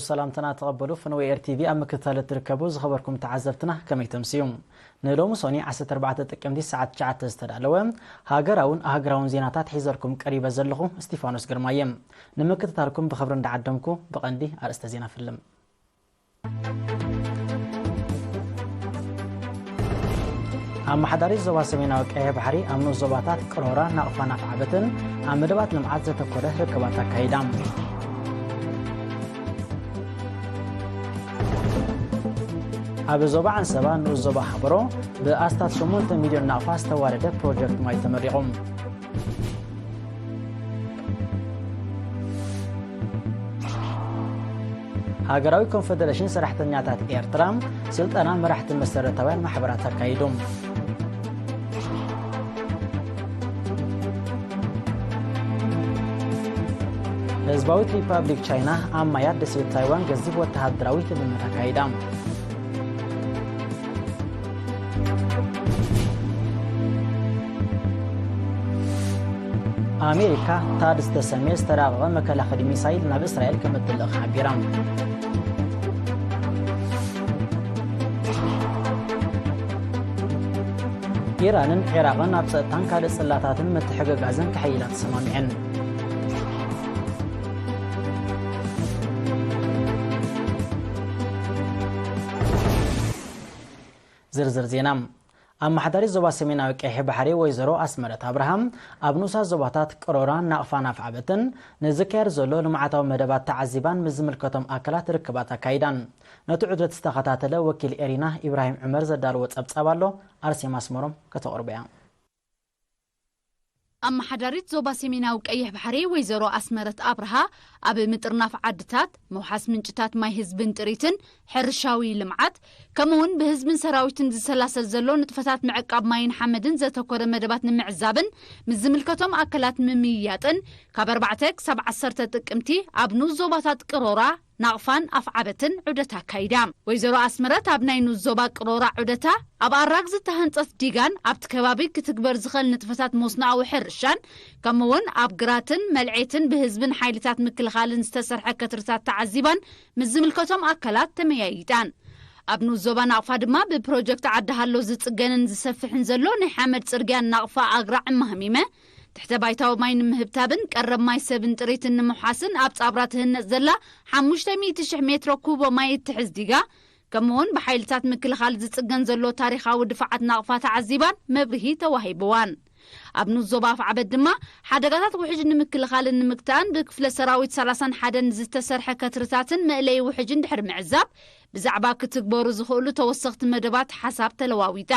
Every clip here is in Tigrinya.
ሰላምታና ተቐበሉ። ፈነወ ኤር ቲቪ ኣብ ምክትታል እትርከቡ ዝኸበርኩም ተዓዘብትና ከመይ ተምስዩ? ንሎሚ ሶኒ ዓሰርተ ኣርባዕተ ጥቅምቲ ሰዓት ትሽዓተ ዝተዳለወ ሃገራውን ኣህግራውን ዜናታት ሒዘልኩም ቀሪበ ዘለኹ እስቲፋኖስ ግርማየ። ንምክትታልኩም ብኽብሪ እንዳዓደምኩ ብቐንዲ ኣርእስተ ዜና ፍልም። ኣመሓዳሪት ዞባ ሰሜናዊ ቀይሕ ባሕሪ ኣብ ንኡስ ዞባታት ቅሮራ፣ ናቕፋን ኣፍዓበትን ኣብ መደባት ልምዓት ዘተኮረ ርክባት ኣካይዳ። ኣብ ዞባ ዓንሰባ ንኡስ ዞባ ሃበሮ ብኣስታት ሸሞንተ ሚልዮን ናቕፋ ዝተዋደደ ፕሮጀክት ማይ ተመሪቑ። ሃገራዊ ኮንፈደሬሽን ሰራሕተኛታት ኤርትራ ስልጠና መራሕቲ መሰረታውያን ማሕበራት ኣካይዱ። ህዝባዊት ሪፓብሊክ ቻይና ኣብ ማያት ደሴት ታይዋን ገዚፍ ወተሃደራዊ ልምምድ ኣካይዳ። ኣሜሪካ ታድ ዝተሰምየ ዝተራቐቐ መከላኸሊ ሚሳይል ናብ እስራኤል ከም እትልእኽ ሓቢራ። ኢራንን ዒራቕን ኣብ ጸጥታን ካልእ ጽላታትን ምትሕግጋዝን ክሕይላ ተሰማሚዐን። ዝርዝር ዜና። ኣመሓዳሪት ዞባ ሰሜናዊ ቀይሕ ባሕሪ ወይዘሮ ኣስመረት ኣብርሃም ኣብ ንኡሳት ዞባታት ቅሮራን ናቕፋን ኣፍዓበትን ንዝካየድ ዘሎ ልምዓታዊ መደባት ተዓዚባን ምስ ዝምልከቶም ኣካላት ርክባት ኣካይዳን። ነቲ ዑደት ዝተኸታተለ ወኪል ኤሪና ኢብራሂም ዑመር ዘዳለዎ ጸብጻብ ኣሎ፣ ኣርሴማ ኣስመሮም ከተቕርቦ እያ። ኣመሓዳሪት ዞባ ሰሜናዊ ቀይሕ ባሕሪ ወይዘሮ ኣስመረት ኣብርሃ ኣብ ምጥርናፍ ዓድታት፣ ምውሓስ ምንጭታት ማይ ህዝብን ጥሪትን፣ ሕርሻዊ ልምዓት፣ ከምኡውን ብህዝብን ሰራዊትን ዝሰላሰል ዘሎ ንጥፈታት ምዕቃብ ማይን ሓመድን ዘተኮረ መደባት ንምዕዛብን ምስ ዝምልከቶም ኣካላት ምምይያጥን ካብ ኣርባዕተ ክሳብ ዓሰርተ ጥቅምቲ ኣብ ንኡስ ዞባታት ቅሮራ፣ ናቕፋን ኣፍዓበትን ዑደት ኣካይዳ። ወይዘሮ ኣስመረት ኣብ ናይ ንኡስ ዞባ ቅሮራ ዑደታ ኣብ ኣራግ ዝተሃንጸት ዲጋን ኣብቲ ከባቢ ክትግበር ዝኽእል ንጥፈታት መስኖኣዊ ሕርሻን ከምኡውን ኣብ ግራትን መልዔትን ብህዝብን ሓይልታት ምክልኻልን ዝተሰርሐ ከትርታት ተዓዚባን ምስ ዝምልከቶም ኣካላት ተመያይጣን። ኣብ ንኡስ ዞባ ናቕፋ ድማ ብፕሮጀክት ዓዲ ሃሎ ዝጽገንን ዝሰፍሕን ዘሎ ናይ ሓመድ ጽርግያን ናቕፋ ኣግራዕ እማህሚመ ትሕተ ባይታዊ ማይ ንምህብታብን ቀረብ ማይ ሰብን ጥሪትን ንምውሓስን ኣብ ጻብራ ትህነጽ ዘላ ሓሙሽተ ሚእቲ ሽሕ ሜትሮ ኩቦ ማይ እትሕዝ ዲጋ፣ ከምኡውን ብሓይልታት ምክልኻል ዝጽገን ዘሎ ታሪኻዊ ድፋዓት ናቕፋ ተዓዚባን መብርሂ ተዋሂብዋን። ኣብ ንኡስ ዞባ ኣፍዓበት ድማ ሓደጋታት ውሕጅ ንምክልኻልን ንምግታእን ብክፍለ ሰራዊት ሰላሳን ሓደን ዝተሰርሐ ከትርታትን መእለዪ ውሕጅን ድሕሪ ምዕዛብ ብዛዕባ ክትግበሩ ዝኽእሉ ተወሰኽቲ መደባት ሓሳብ ተለዋዊጣ።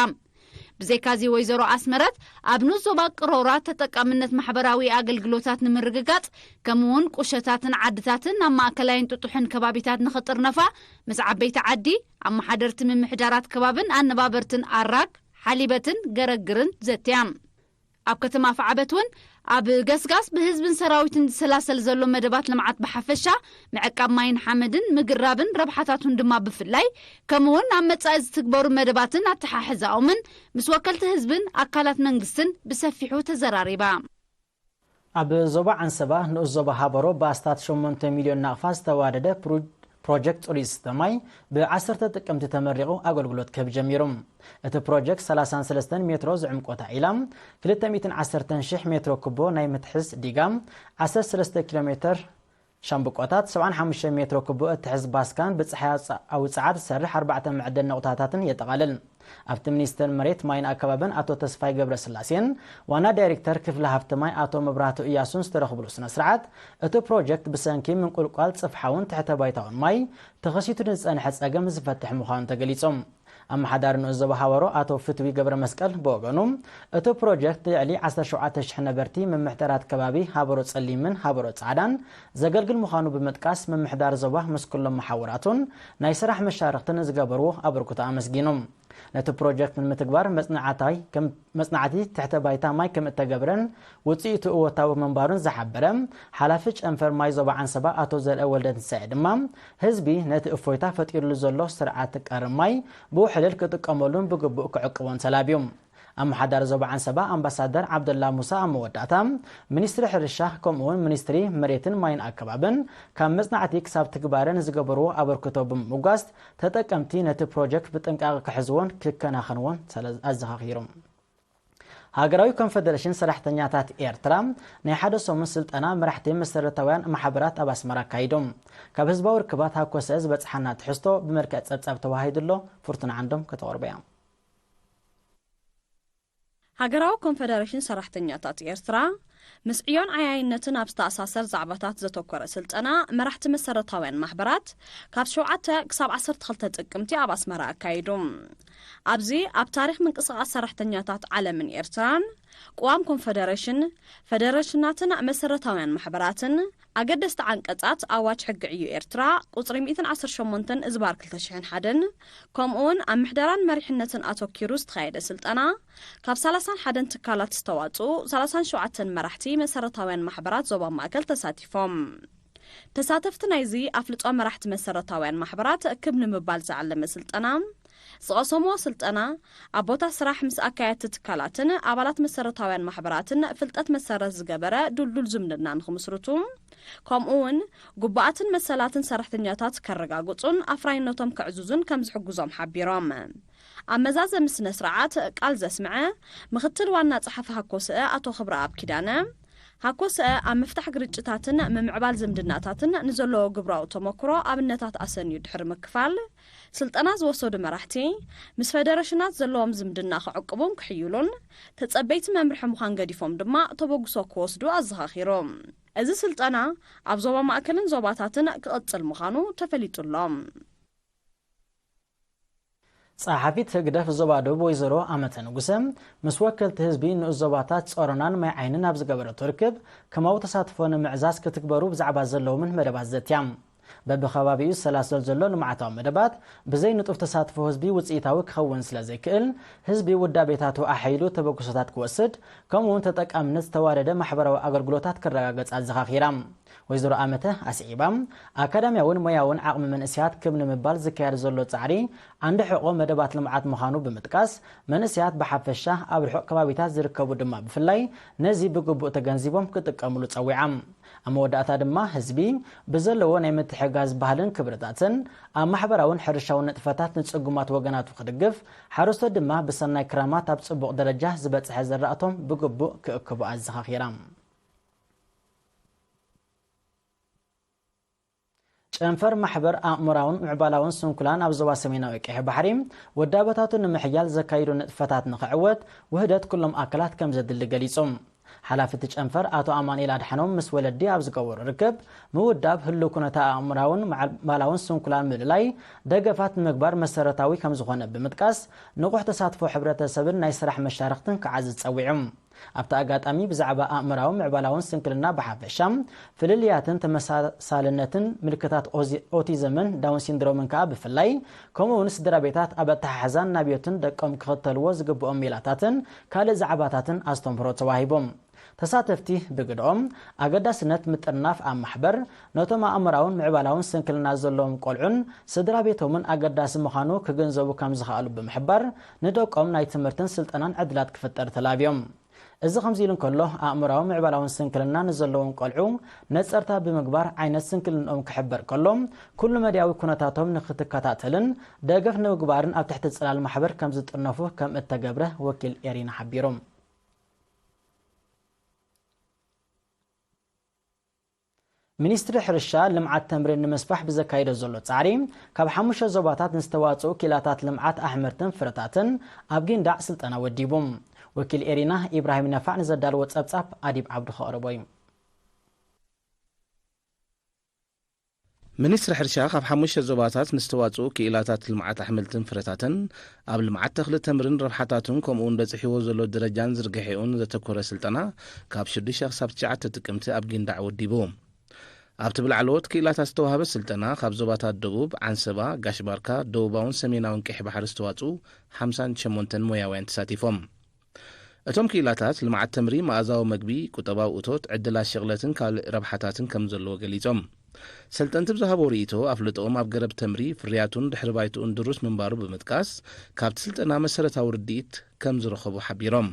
ብዘይካዚ ወይዘሮ ኣስመረት ኣብ ንኡስ ዞባ ቅሮራ ተጠቃምነት ማሕበራዊ ኣገልግሎታት ንምርግጋጽ ከምኡውን ቁሸታትን ዓድታትን ናብ ማእከላይን ጥጡሕን ከባቢታት ንኽጥርነፋ ምስ ዓበይቲ ዓዲ፣ ኣመሓደርቲ ምምሕዳራት ከባብን ኣነባበርትን ኣራግ፣ ሓሊበትን ገረግርን ዘትያ። ኣብ ከተማ ኣፍዓበት እውን ኣብ ገስጋስ ብህዝብን ሰራዊትን ዝሰላሰል ዘሎ መደባት ልምዓት ብሓፈሻ፣ ምዕቃብ ማይን ሓመድን ምግራብን ረብሓታቱን ድማ ብፍላይ፣ ከምኡውን ኣብ መጻኢ ዝትግበሩ መደባትን ኣተሓሕዛኦምን ምስ ወከልቲ ህዝብን ኣካላት መንግስትን ብሰፊሑ ተዘራሪባ። ኣብ ዞባ ዓንሰባ ንኡስ ዞባ ሃበሮ ብኣስታት ሸሞንተ ሚልዮን ናቕፋ ዝተዋደደ ፕሩ-፣ ፕሮጀክት ጽሩይ ዝስተ ማይ ብ ዓሰርተ ጥቅምቲ ተመሪቑ ኣገልግሎት ክህብ ጀሚሩ። እቲ ፕሮጀክት ሰላሳን ሰለስተን ሜትሮ ዝዕምቆታ ዒላ፣ ክልተ ሚእትን ዓሰርተን ሽሕ ሜትሮ ኩቦ ናይ ምትሕዝ ዲጋ፣ ዓሰርተ ሰለስተ ኪሎ ሜትር ሻምብቆታት፣ ሰብዓን ሓሙሽተ ሜትሮ ኩቦ እትሕዝ ባስካን ብጸሓያዊ ጸዓት ዝሰርሕ ኣርባዕተ መዕደኒ ነቑጣታትን የጠቓልል። ኣብቲ ሚኒስትር መሬት ማይን ኣከባብን ኣቶ ተስፋይ ገብረስላሴን ዋና ዳይሬክተር ክፍሊ ሃፍቲ ማይ ኣቶ መብራህቱ እያሱን ዝተረኽብሉ ስነ ስርዓት፣ እቲ ፕሮጀክት ብሰንኪ ምንቁልቋል ጽፍሓውን ትሕተ ባይታውን ማይ ተኸሲቱ ንዝጸንሐ ጸገም ዝፈትሕ ምዃኑ ተገሊጹ። ኣመሓዳሪ ንኡስ ዞባ ሃበሮ ኣቶ ፍትዊ ገብረ መስቀል ብወገኑ፣ እቲ ፕሮጀክት ልዕሊ ዓሰርተ ሸውዓተ ሽሕ ነበርቲ ምምሕዳራት ከባቢ ሃበሮ ጸሊምን ሃበሮ ጻዕዳን ዘገልግል ምዃኑ ብምጥቃስ፣ ምምሕዳር ዞባ ምስ ኩሎም መሓውራቱን ናይ ስራሕ መሻርኽትን ንዝገበርዎ ኣበርክቶ ኣመስጊኑ። ነቲ ፕሮጀክት ንምትግባር መጽናዕታይ ከም፣ መጽናዕቲ ትሕተ ባይታ ማይ ከም እተገብረን ውጽኢቱ እወታዊ ምንባሩን ዝሓበረ ሓላፊ ጨንፈር ማይ ዞባ ዓንሰባ ኣቶ ዘርአ ወልደትንሳኤ ድማ፣ ህዝቢ ነቲ እፎይታ ፈጢሩሉ ዘሎ ስርዓት ቀረብ ማይ ብውሕልል ክጥቀመሉን ብግቡእ ክዕቅቦን ተላብዩ። ኣመሓዳሪ ዞባ ዓንሰባ ኣምባሳደር ዓብደላ ሙሳ ኣብ መወዳእታ፣ ሚኒስትሪ ሕርሻ ከምኡውን ሚኒስትሪ መሬትን ማይን ኣከባብን ካብ መጽናዕቲ ክሳብ ትግባረ ንዝገበርዎ ኣበርክቶ ብምምጓስ፣ ተጠቀምቲ ነቲ ፕሮጀክት ብጥንቃቐ ክሕዝዎን ክከናኸንዎን ኣዘኻኺሮም። ሃገራዊ ኮንፈደሬሽን ሰራሕተኛታት ኤርትራ ናይ ሓደ ሰሙን ስልጠና መራሕቲ መሰረታውያን ማሕበራት ኣብ ኣስመራ ኣካይዶም። ካብ ህዝባዊ ርክባት ሃኮሰ ዝበጽሓና ትሕዝቶ ብመልክዕ ጸብጻብ ተዋሂዱ ኣሎ። ፍርቱና ዓንዶም ከተቕርቦ እያ። ሃገራዊ ኮንፈደሬሽን ሰራሕተኛታት ኤርትራ ምስ ዕዮን ዓያይነትን ኣብ ዝተኣሳሰር ዛዕባታት ዘተኮረ ስልጠና መራሕቲ መሰረታውያን ማሕበራት ካብ ሸውዓተ ክሳብ ዓሰርተ ክልተ ጥቅምቲ ኣብ ኣስመራ ኣካይዱ። ኣብዚ ኣብ ታሪኽ ምንቅስቓስ ሰራሕተኛታት ዓለምን ኤርትራን፣ ቅዋም ኮንፈደሬሽን፣ ፈደሬሽናትን መሰረታውያን ማሕበራትን፣ ኣገደስቲ ዓንቀጻት ኣዋጅ ሕጊ ዕዮ ኤርትራ ቁጽሪ ሚእትን ዓሰርተ ሸሞንተን እዝባር ክልተ ሽሕን ሓደን፣ ከምኡውን ኣብ ምሕደራን መሪሕነትን ኣተኪሩ ዝተኻየደ ስልጠና፣ ካብ ሰላሳን ሓደን ትካላት ዝተዋጽኡ ሰላሳን ሸውዓተን መራሕቲ መሰረታውያን ማሕበራት ዞባ ማእከል ተሳቲፎም። ተሳተፍቲ ናይዚ ኣፍልጦ መራሕቲ መሰረታውያን ማሕበራት ክብ ንምባል ዝዓለመ ስልጠና፣ ዝቐሰምዎ ስልጠና፣ ኣብ ቦታ ስራሕ ምስ ኣካየድቲ ትካላትን ኣባላት መሰረታውያን ማሕበራትን ፍልጠት መሰረት ዝገበረ ድልዱል ዝምድና ንኽምስርቱ፣ ከምኡ እውን ግቡኣትን መሰላትን ሰራሕተኛታት ከረጋግጹን ኣፍራይነቶም ከዕዝዙን ከም ዝሕግዞም ሓቢሮም። ኣብ መዛዘሚ ስነ ስርዓት ቃል ዘስምዐ ምኽትል ዋና ጸሓፊ ሃኮስአ ኣቶ ክብረኣብ ኪዳነ፣ ሃኮስአ ኣብ ምፍታሕ ግርጭታትን ምምዕባል ዝምድናታትን ንዘለዎ ግብራዊ ተመክሮ ኣብነታት ኣሰንዩ ድሕሪ ምክፋል፣ ስልጠና ዝወሰዱ መራሕቲ ምስ ፈደረሽናት ዘለዎም ዝምድና ክዕቅቡን ክሕይሉን፣ ተጸበይቲ መምርሒ ምዃን ገዲፎም ድማ ተበግሶ ክወስዱ ኣዘኻኺሩ። እዚ ስልጠና ኣብ ዞባ ማእከልን ዞባታትን ክቕጽል ምዃኑ ተፈሊጡ ኣሎ። ጸሓፊት ህግደፍ ዞባ ደቡብ ወይዘሮ ኣመተ ንጉሰ ምስ ወከልቲ ህዝቢ ንኡስ ዞባታት ጾሮናን ማይ ዓይንን ኣብ ዝገበረቶ ርክብ ከማዊ ተሳትፎ ንምዕዛዝ ክትግበሩ ብዛዕባ ዘለዎምን መደባት ዘትያ። በብኸባቢኡ ዝሰላሰል ዘሎ ልምዓታዊ መደባት ብዘይ ንጡፍ ተሳትፎ ህዝቢ ውጽኢታዊ ክኸውን ስለ ዘይክእል፣ ህዝቢ ውዳቤታቱ ኣሐይሉ ተበግሶታት ክወስድ፣ ከምኡ እውን ተጠቃምነት ዝተዋደደ ማሕበራዊ ኣገልግሎታት ክረጋገጽ ኣዘኻኺራ። ወይዘሮ ኣመተ ኣስዒባ፣ ኣካዳሚያውን ሞያውን ዓቕሚ መንእሰያት ክብ ንምባል ዝካየድ ዘሎ ጻዕሪ ዓንዲ ሕቖ መደባት ልምዓት ምዃኑ ብምጥቃስ፣ መንእሰያት ብሓፈሻ ኣብ ርሑቕ ከባቢታት ዝርከቡ ድማ ብፍላይ ነዚ ብግቡእ ተገንዚቦም ክጥቀምሉ ጸዊዓ። ኣብ መወዳእታ ድማ ህዝቢ ብዘለዎ ናይ ምትሕጋዝ ባህልን ክብርታትን ኣብ ማሕበራውን ሕርሻውን ንጥፈታት ንጽጉማት ወገናቱ ክድግፍ፣ ሓረስቶት ድማ ብሰናይ ክራማት ኣብ ጽቡቕ ደረጃ ዝበጽሐ ዘራእቶም ብግቡእ ክእክቡ ኣዘኻኺራ። ጨንፈር ማሕበር ኣእምራውን ምዕባላውን ስንኩላን ኣብ ዞባ ሰሜናዊ ቀይሕ ባሕሪ ወዳበታቱ ንምሕያል ዘካይዶ ንጥፈታት ንኽዕወት ውህደት ኩሎም ኣካላት ከም ዘድሊ ገሊጹ። ሓላፊ እቲ ጨንፈር ኣቶ ኣማኑኤል ኣድሓኖም ምስ ወለዲ ኣብ ዝገበሮ ርክብ፣ ምውዳብ ህሉው ኩነታ ኣእምራውን ምዕባላውን ስንኩላን ምልላይ፣ ደገፋት ንምግባር መሰረታዊ ከም ዝኾነ ብምጥቃስ፣ ንቑሕ ተሳትፎ ሕብረተሰብን ናይ ስራሕ መሻርኽትን ክዓዝዝ ጸዊዑ። ኣብቲ ኣጋጣሚ ብዛዕባ ኣእምራዊ ምዕባላውን ስንክልና ብሓፈሻ፣ ፍልልያትን ተመሳሳልነትን ምልክታት ኦዚ-፣ ኦቲዝምን ዳውን ሲንድሮምን ከኣ ብፍላይ፣ ከምኡ እውን ስድራ ቤታት ኣብ ኣተሓሕዛን ናብዮትን ደቆም ክኽተልዎ ዝግብኦም ሜላታትን ካልእ ዛዕባታትን ኣስተምህሮ ተዋሂቦም። ተሳተፍቲ ብግድኦም፣ ኣገዳስነት ምጥርናፍ ኣብ ማሕበር፣ ነቶም ኣእምራውን ምዕባላውን ስንክልና ዘለዎም ቆልዑን ስድራ ቤቶምን ኣገዳሲ ምዃኑ ክግንዘቡ ከም ዝኸኣሉ ብምሕባር፣ ንደቆም ናይ ትምህርትን ስልጠናን ዕድላት ክፍጠር ተላብዮም። እዚ ከምዚ ኢሉ እንከሎ፣ ኣእምራዊ ምዕባላውን ስንክልና ንዘለዎም ቆልዑ ነጸርታ ብምግባር ዓይነት ስንክልንኦም ክሕበር ከሎ፣ ኩሉ መዳያዊ ኩነታቶም ንክትከታተልን ደገፍ ንምግባርን ኣብ ትሕቲ ጽላል ማሕበር ከም ዝጥርነፉ ከም እተገብረ ወኪል ኤሪና ሓቢሩ። ሚኒስትሪ ሕርሻ ልምዓት ተምሪን ንምስፋሕ ብዘካይዶ ዘሎ ጻዕሪ፣ ካብ ሓሙሽተ ዞባታት ንዝተዋጽኡ ክኢላታት ልምዓት ኣሕምርትን ፍረታትን ኣብ ጊንዳዕ ስልጠና ወዲቡ። ወኪል ኤሪና ኢብራሂም ነፋዕ ንዘዳለዎ ጸብጻብ ኣዲብ ዓብዱ ከቕርቦ እዩ። ሚኒስትሪ ሕርሻ ካብ ሓሙሽተ ዞባታት ንዝተዋጽኡ ክኢላታት ልምዓት ኣሕምልትን ፍረታትን ኣብ ልምዓት ተኽሊ ተምርን ረብሓታቱን ከምኡውን በጺሕዎ ዘሎ ደረጃን ዝርግሐኡን ዘተኮረ ስልጠና ካብ ሽዱሽተ ክሳብ ትሽዓተ ጥቅምቲ ኣብ ጊንዳዕ ወዲቡ። ኣብቲ ብላዕለዎት ክኢላታት ዝተዋህበ ስልጠና ካብ ዞባታት ደቡብ፣ ዓንሰባ፣ ጋሽ ባርካ፣ ደቡባውን ሰሜናውን ቀይሕ ባሕሪ ዝተዋጽኡ ሓምሳን ሸሞንተን ሞያውያን ተሳቲፎም። እቶም ክኢላታት ልምዓት ተምሪ፣ መኣዛዊ መግቢ፣ ቁጠባዊ እቶት፣ ዕድላት ሽቕለትን ካልእ ረብሓታትን ከም ዘለዎ ገሊጾም። ሰልጠንቲ ብዝሃቦ ርእይቶ፣ ኣፍልጦኦም ኣብ ገረብ ተምሪ፣ ፍርያቱን ድሕሪ ባይትኡን ድሩስ ምንባሩ ብምጥቃስ፣ ካብቲ ስልጠና መሰረታዊ ርድኢት ከም ዝረኸቡ ሓቢሮም።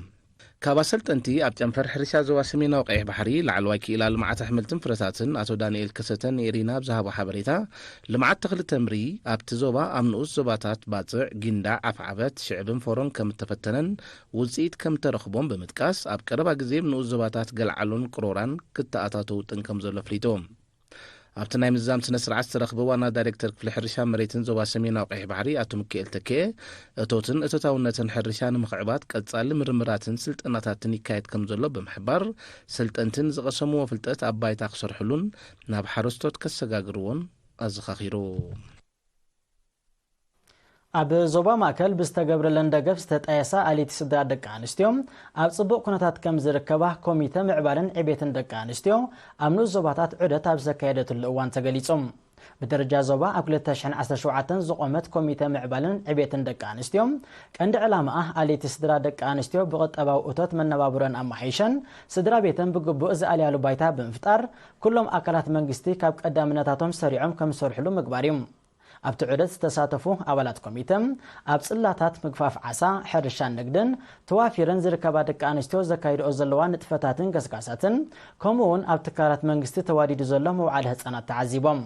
ካብ ኣሰልጠንቲ ኣብ ጨንፈር ሕርሻ ዞባ ሰሜናዊ ቀይሕ ባሕሪ ላዕለዋይ ክኢላ ልምዓት ኣሕምልትን ፍረታትን ኣቶ ዳንኤል ከሰተ ንኤሪና ኣብ ዝሃቦ ሓበሬታ፣ ልምዓት ተኽሊ ተምሪ ኣብቲ ዞባ ኣብ ንኡስ ዞባታት ባጽዕ፣ ጊንዳዕ፣ ኣፍዓበት፣ ሽዕብን ፎሮን ከም እተፈተነን ውጽኢት ከም እተረኽቦን ብምጥቃስ፣ ኣብ ቀረባ ግዜ ኣብ ንኡስ ዞባታት ገልዓሎን ቅሮራን ክተኣታቶ ውጥን ከም ዘሎ ኣፍሊጡ። ኣብቲ ናይ ምዝዛም ስነ ስርዓት ዝተረኽበ ዋና ዳይሬክተር ክፍሊ ሕርሻ መሬትን ዞባ ሰሜናዊ ቀይሕ ባሕሪ ኣቶ ሚካኤል ተክኤ፣ እቶትን እቶታውነትን ሕርሻ ንምኽዕባት ቀጻሊ ምርምራትን ስልጠናታትን ይካየድ ከም ዘሎ ብምሕባር፣ ሰልጠንትን ዝቐሰምዎ ፍልጠት ኣብ ባይታ ክሰርሕሉን ናብ ሓረስቶት ከሰጋግርዎን ኣዘኻኺሩ። ኣብ ዞባ ማእከል ብዝተገብረለን ደገፍ ዝተጣየሳ ኣልይቲ ስድራ ደቂ ኣንስትዮ ኣብ ጽቡቕ ኩነታት ከም ዝርከባ ኮሚተ ምዕባለን ዕቤትን ደቂ ኣንስትዮ ኣብ ንኡስ ዞባታት ዑደት ኣብ ዘካየደትሉ እዋን ተገሊጹ። ብደረጃ ዞባ ኣብ ክልተ ሽሕን ዓሰርተ ሸውዓተን ዝቖመት ኮሚተ ምዕባለን ዕቤትን ደቂ ኣንስትዮ ቀንዲ ዕላማኣ ኣልይቲ ስድራ ደቂ ኣንስትዮ ብቁጠባዊ እቶት መነባብሮን ኣማሓይሸን ስድራ ቤተን ብግቡእ ዝኣልያሉ ባይታ ብምፍጣር ኩሎም ኣካላት መንግስቲ ካብ ቀዳምነታቶም ሰሪዖም ከም ዝሰርሕሉ ምግባር እዩ። ኣብቲ ዑደት ዝተሳተፉ ኣባላት ኮሚተ፣ ኣብ ጽላታት ምግፋፍ ዓሳ፣ ሕርሻን ንግድን ተዋፊረን ዝርከባ ደቂ ኣንስትዮ ዘካይድኦ ዘለዋ ንጥፈታትን ገስጋሳትን፣ ከምኡ እውን ኣብ ትካላት መንግስቲ ተዋዲዱ ዘሎ መውዓሊ ህጻናት ተዓዚቦም።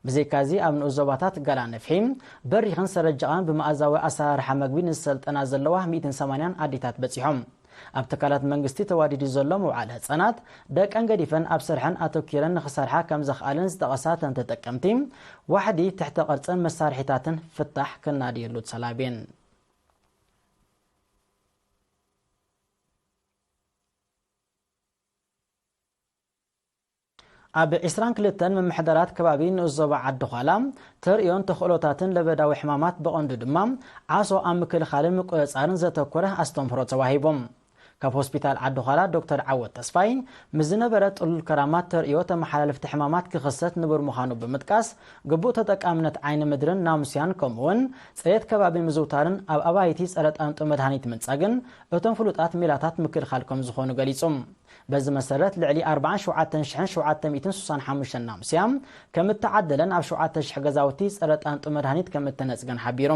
ብዘይካዚ ኣብ ንኡስ ዞባታት ጋላ ነፍሒ፣ በሪኽን ሰረጃቓን ብመኣዛዊ ኣሰራርሓ መግቢ ንዝሰልጠና ዘለዋ ሚእትን ሰማንያን ኣዴታት በጺሖም። ኣብ ትካላት መንግስቲ ተዋዲዱ ዘሎ ምውዓል ህጻናት፣ ደቀን ገዲፈን ኣብ ስርሐን ኣተኪረን ንኽሰርሓ ከም ዘኽኣለን ዝጠቐሳ እተን ተጠቀምቲ፣ ዋሕዲ ትሕተ ቅርጽን መሳርሒታትን ፍታሕ ክናድየሉ ተላብየን። ኣብ ዒስራን ክልተን ምምሕዳራት ከባቢ ንኡስ ዞባ ዓዲ ዃላ፣ ተርእዮን ተኽእሎታትን ለበዳዊ ሕማማት፣ ብቐንዱ ድማ ዓሶ ኣብ ምክልኻልን ምቁጽጻርን ዘተኮረ ኣስተምህሮ ተዋሂቡ። ካብ ሆስፒታል ዓዲ ዃላ ዶክተር ዓወት ተስፋይ፣ ምስ ዝነበረ ጥሉል ከራማት ተርእዮ ተመሓላለፍቲ ሕማማት ክኽሰት ንቡር ምዃኑ ብምጥቃስ፣ ግቡእ ተጠቃምነት ዓይኒ ምድርን ናሙስያን፣ ከምኡውን ጽሬት ከባቢ ምዝውታርን ኣብ ኣባይቲ ጸረ ጣንጡ መድሃኒት ምንጻግን እቶም ፍሉጣት ሜላታት ምክልኻል ከም ዝኾኑ ገሊጹ። በዚ መሰረት፣ ልዕሊ ኣርባዓን ሸውዓተን ሽሕን ሸውዓተ ሚእትን ስሳን ሓሙሽተን ናሙስያ ከም እተዓደለን ኣብ ሸውዓተ ሽሕ ገዛውቲ ጸረ ጣንጡ መድሃኒት ከም እተነጽገን ሓቢሩ።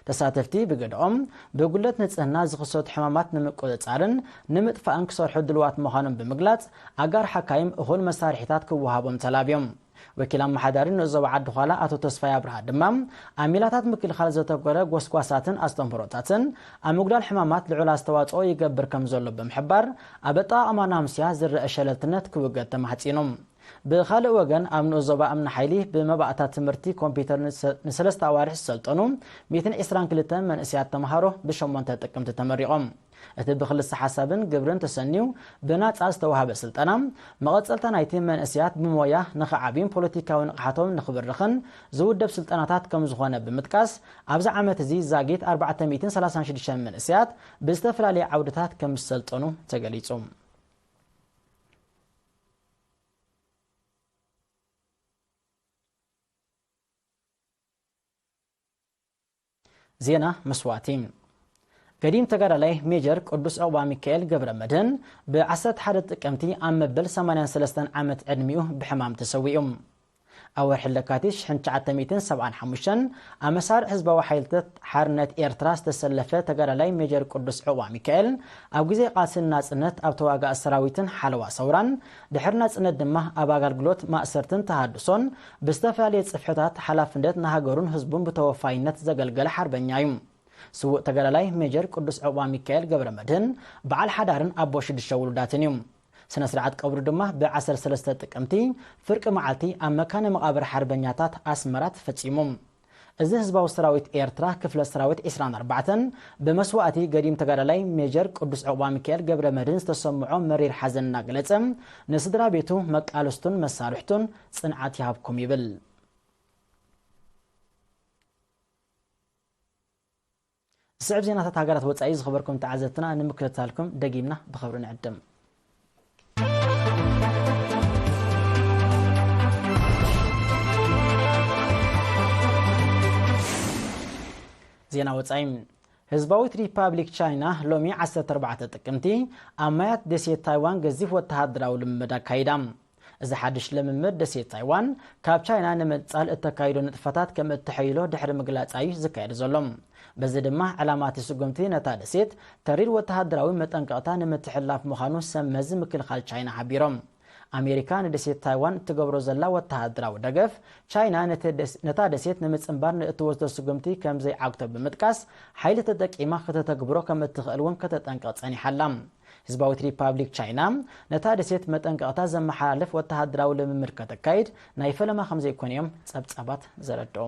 ተሳተፍቲ ብገድኦም፣ ብጉድለት ንጽህና ዝኽሰቱ ሕማማት ንምቁጽጻርን ንምጥፋእን ክሰርሑ ድልዋት ምዃኖም ብምግላጽ፣ ኣጋር ሓካይም እኹል መሳርሒታት ክወሃቦም ተላብዮም። ወኪል ኣመሓዳሪ ንኡስ ዞባ ዓዲ ዃላ ኣቶ ተስፋይ ኣብርሃ ድማ፣ ኣብ ሜላታት ምክልኻል ዘተኮረ ጎስጓሳትን ኣስተምህሮታትን ኣብ ምጉዳል ሕማማት ልዑል ኣስተዋጽኦ ይገብር ከም ዘሎ ብምሕባር፣ ኣብ ኣጠቓቕማ ናሙስያ ዝረአ ሸለልትነት ክውገድ ተማሕጺኑ። ብኻልእ ወገን፣ ኣብ ንኡስ ዞባ እምኒ ሓይሊ ብመባእታ ትምህርቲ ኮምፒተር ንሰ-፣ ንሰለስተ ኣዋርሕ ዝሰልጠኑ ሚእትን ዕስራን ክልተን መንእሰያት ተምሃሮ ብሸሞንተ ጥቅምቲ ተመሪቖም። እቲ ብክልሰ ሓሳብን ግብርን ተሰንዩ ብናጻ ዝተዋህበ ስልጠና፣ መቐጸልታ ናይቲ መንእሰያት ብሞያ ንኽዓብዩን ፖለቲካዊ ንቕሓቶም ንኽብርኽን ዝውደብ ስልጠናታት ከም ዝኾነ ብምጥቃስ፣ ኣብዚ ዓመት እዚ ዛጊት ኣርባዕተ ሚእትን ሰላሳን ሽዱሽተን መንእሰያት ብዝተፈላለየ ዓውድታት ከም ዝሰልጠኑ ተገሊጹ። ዜና መስዋእቲ። ገዲም ተጋዳላይ ሜጀር ቅዱስ ዕቑባ ሚካኤል ገብረ መድህን ብ ዓሰርተ ሓደ ጥቅምቲ ኣብ መበል ሰማንያን ሰለስተን ዓመት ዕድሚኡ ብሕማም ተሰዊኡ። ኣብ ወርሒ ለካቲት ሽሕን ትሽዓተ ሚእትን ሰብዓን ሓሙሽተን ኣብ መሳርዕ ህዝባዊ ሓይልታት ሓርነት ኤርትራ ዝተሰለፈ ተጋዳላይ ሜጀር ቅዱስ ዕቑባ ሚካኤል፣ ኣብ ግዜ ቃልሲ ናጽነት ኣብ ተዋጋኢ ሰራዊትን ሓለዋ ሰውራን፣ ድሕሪ ናጽነት ድማ ኣብ ኣገልግሎት ማእሰርትን ተሃድሶን ብዝተፈላለየ ጽፍሕታት ሓላፍነት ንሃገሩን ህዝቡን ብተወፋይነት ዘገልገለ ሓርበኛ እዩ። ስዉእ ተጋዳላይ ሜጀር ቅዱስ ዕቑባ ሚካኤል ገብረ መድህን በዓል ሓዳርን ኣቦ ሽዱሽተ ውሉዳትን እዩ። ስነ ስርዓት ቀብሩ ድማ ብ ዓሰርተ ሰለስተ ጥቅምቲ ፍርቂ መዓልቲ ኣብ መካነ መቓብር ሓርበኛታት ኣስመራ ተፈጺሙ። እዚ ህዝባዊ ሰራዊት ኤርትራ ክፍለ ሰራዊት ዕስራን ኣርባዕተን ብመስዋእቲ ገዲም ተጋዳላይ ሜጀር ቅዱስ ዕቑባ ሚካኤል ገብረ መድህን ዝተሰምዖ መሪር ሓዘን እናገለጸ፣ ንስድራ ቤቱ፣ መቃልስቱን መሳርሕቱን ጽንዓት ይሃብኩም ይብል። ዝስዕብ ዜናታት ሃገራት ወጻኢ ዝኸበርኩም ተዓዘብትና ንምክትታልኩም ደጊምና ብኽብሪ ንዕድም። ዜና ወጻኢ። ህዝባዊት ሪፓብሊክ ቻይና ሎሚ ዓሰርተ ኣርባዕተ ጥቅምቲ ኣብ ማያት ደሴት ታይዋን ገዚፍ ወተሃደራዊ ልምምድ ኣካይዳ። እዚ ሓድሽ ልምምድ ደሴት ታይዋን ካብ ቻይና ንምንጻል እተካይዶ ንጥፈታት ከም እተሐይሎ ድሕሪ ምግላጻ እዩ ዝካየድ ዘሎ። በዚ ድማ ዕላማ እቲ ስጉምቲ ነታ ደሴት ተሪር ወተሃደራዊ መጠንቀቕታ ንምትሕልላፍ ምዃኑ ሰብ መዚ ምክልኻል ቻይና ሓቢሮም። ኣሜሪካ ንደሴት ታይዋን እትገብሮ ዘላ ወተሃደራዊ ደገፍ፣ ቻይና ነቲ ደስ-፣ ነታ ደሴት ንምጽንባር ንእትወስዶ ስጉምቲ ከም ዘይዓግቶ ብምጥቃስ፣ ሓይሊ ተጠቂማ ከተተግብሮ ከም እትኽእል እውን ከተጠንቅቕ ጸኒሓ ኣላ። ህዝባዊት ሪፓብሊክ ቻይና ነታ ደሴት መጠንቀቕታ ዘመሓላልፍ ወተሃደራዊ ልምምድ ከተካይድ ናይ ፈለማ ከም ዘይኮነ እዮም ጸብጻባት ዘረድኡ።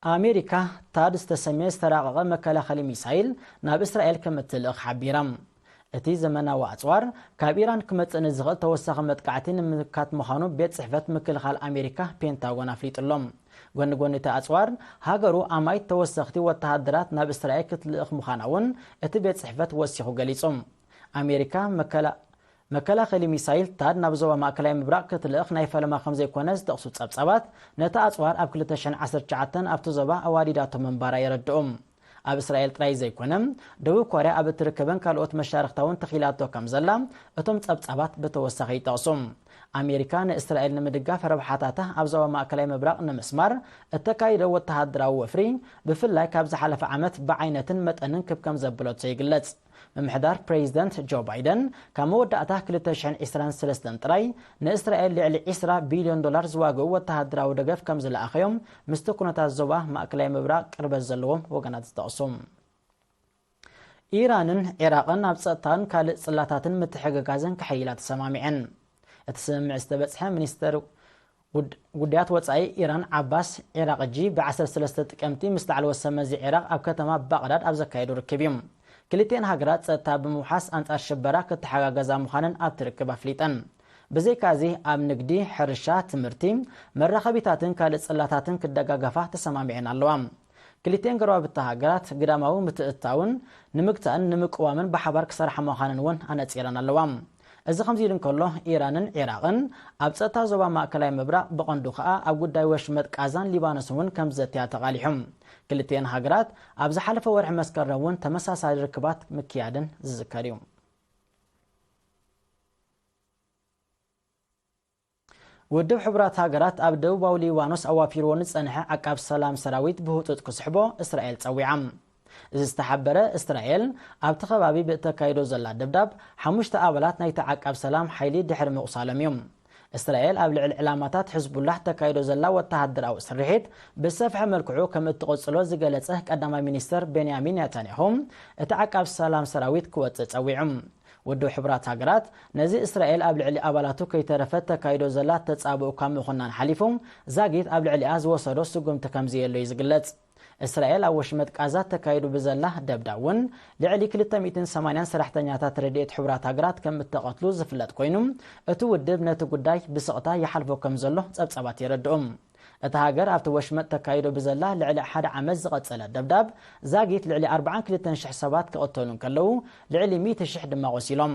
ኣሜሪካ ታድ ዝተሰምየ ዝተራቐቐ መከላኸሊ ሚሳይል ናብ እስራኤል ከም እትልእኽ ሓቢራ። እቲ ዘመናዊ ኣጽዋር ካብ ኢራን ክመጽእ ንዝኽእል ተወሳኺ መጥቃዕቲ ንምምካት ምዃኑ ቤት ጽሕፈት ምክልኻል ኣሜሪካ ፔንታጎን ኣፍሊጡ ኣሎ። ጎኒ ጎኒ እቲ ኣጽዋር፣ ሃገሩ ኣማኢት ተወሰኽቲ ወተሃደራት ናብ እስራኤል ክትልእኽ ምዃና እውን እቲ ቤት ጽሕፈት ወሲኹ ገሊጹ። ኣሜሪካ መከላ-፣ መከላኸሊ ሚሳይል ታድ ናብ ዞባ ማእከላይ ምብራቕ ክትልእኽ ናይ ፈለማ ከም ዘይኮነ ዝጠቕሱ ጸብጻባት፣ ነቲ ኣጽዋር ኣብ ክልተ ሽሕን ዓሰርተ ትሽዓተን ኣብቲ ዞባ ኣዋዲዳቶ ምንባራ የረድኡ። ኣብ እስራኤል ጥራይ ዘይኮነ፣ ደቡብ ኮርያ ኣብ እትርከበን ካልኦት መሻርኽታ እውን ተኺላቶ ከም ዘላ እቶም ጸብጻባት ብተወሳኺ ይጠቕሱ። ኣሜሪካ ንእስራኤል ንምድጋፍ ረብሓታታ ኣብ ዞባ ማእከላይ ምብራቕ ንምስማር እተካይዶ ወተሃደራዊ ወፍሪ፣ ብፍላይ ካብ ዝሓለፈ ዓመት ብዓይነትን መጠንን ክብ ከም ዘብለቶ ይግለጽ። ምምሕዳር ፕሬዚደንት ጆ ባይደን ካብ መወዳእታ ክልተ ሽሕን ዕስራን ሰለስተን ጥራይ ንእስራኤል ልዕሊ ዕስራ ቢልዮን ዶላር ዝዋግኡ ወተሃደራዊ ደገፍ ከም ዝለኣኸዮም ምስቲ ኩነታት ዞባ ማእከላይ ምብራቕ ቅርበት ዘለዎም ወገናት ዝጠቕሱ። ኢራንን ዒራቕን ኣብ ጸጥታን ካልእ ጽላታትን ምትሕግጋዝን ክሕይላ ተሰማሚዐን። እቲ ስምምዕ ዝተበጽሐ ሚኒስተር ጉድ-፣ ጉዳያት ወጻኢ ኢራን ዓባስ ዒራቕጂ ብ ዓሰርተ ሰለስተ ጥቅምቲ ምስ ላዕለዎት ሰብ መዚ ዒራቕ ኣብ ከተማ ባቕዳድ ኣብ ዘካየዱ ርክብ እዩ። ክልቲኤን ሃገራት ጸጥታ ብምውሓስ ኣንጻር ሽበራ ክተሓጋገዛ ምዃነን ኣብቲ ርክብ ኣፍሊጠን። ብዘይካዚ ኣብ ንግዲ፣ ሕርሻ፣ ትምህርቲ፣ መራኸቢታትን ካልእ ጽላታትን ክደጋገፋ ተሰማሚዐን ኣለዋ። ክልቲኤን ጎረባብቲ ሃገራት ግዳማዊ ምትእትታውን ንምግታእን ንምቅዋምን ብሓባር ክሰርሓ ምዃነን እውን ኣነጺረን ኣለዋ። እዚ ከምዚ ኢሉ እንከሎ፣ ኢራንን ዒራቕን ኣብ ጸጥታ ዞባ ማእከላይ ምብራቕ፣ ብቐንዱ ከኣ ኣብ ጉዳይ ወሽመጥ ቃዛን ሊባኖስን እውን ከም ዘትያ ተቓሊሑ። ክልቲኤን ሃገራት ኣብ ዝሓለፈ ወርሒ መስከረም እውን ተመሳሳሊ ርክባት ምክያደን ዝዝከር እዩ። ውድብ ሕቡራት ሃገራት ኣብ ደቡባዊ ሊባኖስ ኣዋፊርዎ ንጸንሐ ዓቃብ ሰላም ሰራዊት ብህጹጽ ክስሕቦ እስራኤል ጸዊዓ። እዚ ዝተሓበረ፣ እስራኤል ኣብቲ ከባቢ ብእተካይዶ ዘላ ደብዳብ ሓሙሽተ ኣባላት ናይቲ ዓቃብ ሰላም ሓይሊ ድሕሪ ምቑሳሎም እዩ። እስራኤል ኣብ ልዕሊ ዕላማታት ሕዝቡላህ ተካይዶ ዘላ ወተሃደራዊ ስርሒት ብዝሰፍሐ መልክዑ ከም እትቕጽሎ ዝገለጸ ቀዳማይ ሚኒስተር ቤንያሚን ኔታንያሁ፣ እቲ ዓቃብ ሰላም ሰራዊት ክወጽእ ጸዊዑ። ውድብ ሕቡራት ሃገራት ነዚ እስራኤል ኣብ ልዕሊ ኣባላቱ ከይተረፈት ተካይዶ ዘላ ተጻብኦ ካብ ምኹናን ሓሊፉ፣ ዛጊት ኣብ ልዕሊኣ ዝወሰዶ ስጉምቲ ከም ዘየሎ እዩ ዝግለጽ። እስራኤል ኣብ ወሽመጥ ቃዛ ተካይዱ ብዘላ ደብዳብ እውን ልዕሊ ክልተ ሚእትን ሰማንያን ሰራሕተኛታት ረድኤት ሕቡራት ሃገራት ከም እተቐትሉ ዝፍለጥ ኮይኑ፣ እቲ ውድብ ነቲ ጉዳይ ብስቕታ ይሓልፎ ከም ዘሎ ጸብጻባት የረድኡ። እታ ሃገር ኣብቲ ወሽመጥ ተካይዶ ብዘላ ልዕሊ ሓደ ዓመት ዝቐጸለ ደብዳብ፣ ዛጊት ልዕሊ ኣርባዓን ክልተን ሽሕ ሰባት ክቕተሉ እንከለዉ፣ ልዕሊ ሚእቲ ሽሕ ድማ ቆሲሎም።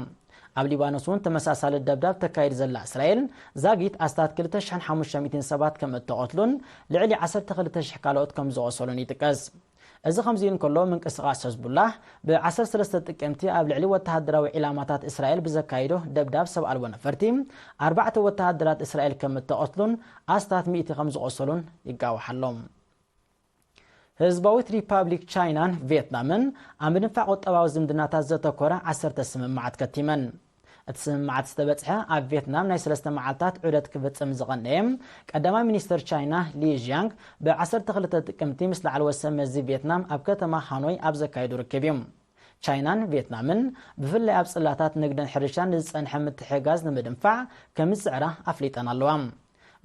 ኣብ ሊባኖስ እውን ተመሳሳሊ ደብዳብ ተካይድ ዘላ እስራኤል፣ ዛጊት ኣስታት ክልተ ሽሕን ሓሙሽተ ሚእትን ሰባት ከም እተቐትሉን ልዕሊ ዓሰርተ ክልተ ሽሕ ካልኦት ከም ዝቖሰሉን ይጥቀስ። እዚ ከምዚ እንከሎ፣ ምንቅስቓስ ሕዝቡላህ ብ ዓሰርተ ሰለስተ ጥቅምቲ ኣብ ልዕሊ ወተሃደራዊ ዒላማታት እስራኤል ብዘካይዶ ደብዳብ ሰብ ኣልቦ ነፈርቲ፣ ኣርባዕተ ወተሃደራት እስራኤል ከም እተቐትሉን ኣስታት ሚእቲ ከም ዝቖሰሉን ይጋዋሕ ኣሎ። ህዝባዊት ሪፓብሊክ ቻይናን ቪየትናምን ኣብ ምድንፋዕ ቁጠባዊ ዝምድናታት ዘተኮረ ዓሰርተ ስምምዓት ከቲመን። እቲ ስምምዓት ዝተበጽሐ ኣብ ቪየትናም ናይ ሰለስተ መዓልታት ዑደት ክፍጽም ዝቐነየ ቀዳማይ ሚኒስተር ቻይና ሊ ዢያንግ ብ ዓሰርተ ክልተ ጥቅምቲ ምስ ላዕለዎት ሰብ መዚ ቪየትናም ኣብ ከተማ ሃኖይ ኣብ ዘካየዱ ርክብ እዩ። ቻይናን ቪየትናምን ብፍላይ ኣብ ጽላታት ንግድን ሕርሻን ንዝጸንሐ ምትሕግጋዝ ንምድንፋዕ ከም ዝጽዕራ ኣፍሊጠን ኣለዋ።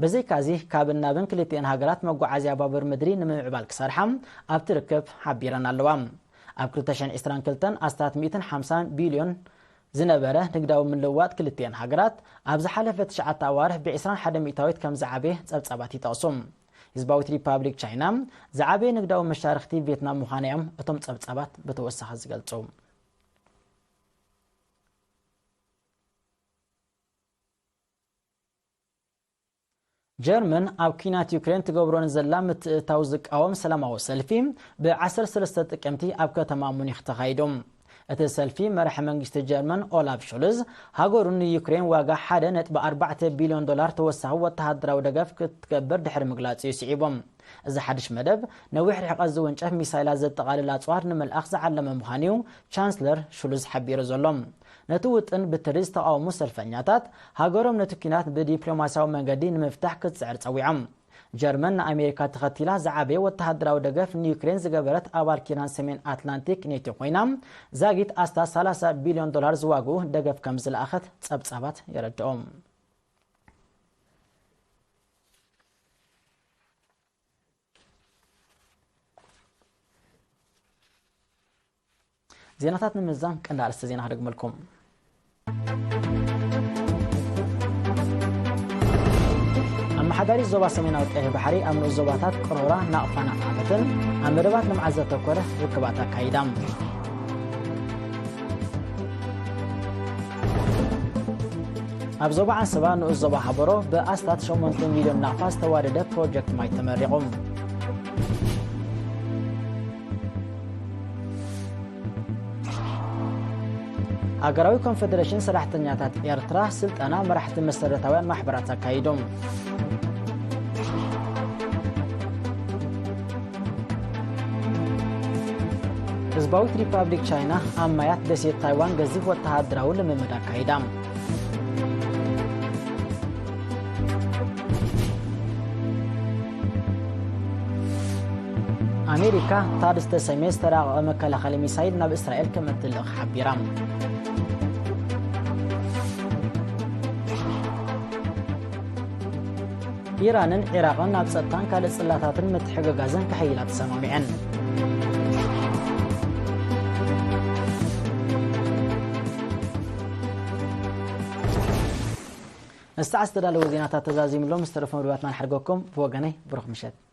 ብዘይካዚ፣ ካብን ናብን ክልቲኤን ሃገራት መጓዓዝያ ባቡር ምድሪ ንምምዕባል ክሰርሓ ኣብቲ ርክብ ሓቢረን ኣለዋ። ኣብ ክልተ ሽሕን ዕስራን ክልተን ኣስታት ሚእትን ሓምሳን ቢልዮን ዝነበረ ንግዳዊ ምልውዋጥ ክልቲኤን ሃገራት፣ ኣብ ዝሓለፈ ትሽዓተ ኣዋርሕ ብዕስራን ሓደ ሚእታዊት ከም ዝዓበየ ጸብጻባት ይጠቕሱ። ህዝባዊት ሪፓብሊክ ቻይና ዝዓበየ ንግዳዊ መሻርኽቲ ቪየትናም ምዃና እዮም እቶም ጸብጻባት ብተወሳኺ ዝገልጹ። ጀርመን ኣብ ኲናት ዩክሬን ትገብሮ ንዘላ ምትእትታው ዝቃወም ሰላማዊ ሰልፊ ብ ዓሰርተ ሰለስተ ጥቅምቲ ኣብ ከተማ ሙኒኽ ተኻይዱ። እቲ ሰልፊ መራሒ መንግስቲ ጀርመን ኦላፍ ሾልዝ ሃገሩ ንዩክሬን ዋጋ ሓደ ነጥቢ ኣርባዕተ ቢልዮን ዶላር ተወሳኺ ወተሃደራዊ ደገፍ ክትገብር ድሕሪ ምግላጽ እዩ ስዒቦም። እዚ ሓድሽ መደብ ነዊሕ ርሕቀት ዝውንጨፍ ሚሳይላት ዘጠቓልል ኣጽዋር ንምልኣኽ ዝዓለመ ምዃኑ እዩ ቻንስለር ሹልዝ ሓቢሩ ዘሎ። ነቲ ውጥን ብትሪ ዝተቓወሙ ሰልፈኛታት ሃገሮም ነቲ ኲናት ብዲፕሎማስያዊ መንገዲ ንምፍታሕ ክትጽዕር ጸዊዖም። ጀርመን ንኣሜሪካ ተኸቲላ ዝዓበየ ወተሃደራዊ ደገፍ ንዩክሬን ዝገበረት ኣባል ኪዳን ሰሜን ኣትላንቲክ ኔቶ ኮይና፣ ዛጊት ኣስታት ሰላሳ ቢልዮን ዶላር ዝዋግኡ ደገፍ ከም ዝለኣኸት ጸብጻባት የረድኦም። ዜናታት ንምዛም ቀንዲ ኣርእስቲ ዜና ክደግመልኩም። ኣመሓዳሪ ዞባ ሰሜናዊ ቀይሕ ባሕሪ ኣብ ንኡስ ዞባታት ቅሮራ፣ ናቕፋን ኣፍዓበትን ኣብ መደባት ልምዓት ዘተኮረ ርክባት ኣካይዳ። ኣብ ዞባ ዓንሰባ ንኡስ ዞባ ሃበሮ ብኣስታት ሸሞንተ ሚልዮን ናቕፋ ዝተዋደደ ፕሮጀክት ማይ ተመሪቑ። ሃገራዊ ኮንፈደሬሽን ሰራሕተኛታት ኤርትራ ስልጠና መራሕቲ መሰረታውያን ማሕበራት ኣካይዶም። ህዝባዊት ሪፓብሊክ ቻይና ኣብ ማያት ደሴት ታይዋን ገዚፍ ወተሃደራዊ ልምምድ ኣካይዳ። ኣሜሪካ ታድ ዝተሰምየ ዝተራቐቐ መከላኸሊ ሚሳይል ናብ እስራኤል ከም እትልእኽ ሓቢራ። ኢራንን ዒራቕን ኣብ ጸጥታን ካልእ ጽላታትን ምትሕግጋዝን ከሐይላ ተሰማሚዐን። ንሰዓት ዝተዳለወ ዜናታት ተዛዚምሎም ዝተረፉ መደባትና ንሓድገኩም። ብወገነይ ብሩኽ ምሸት።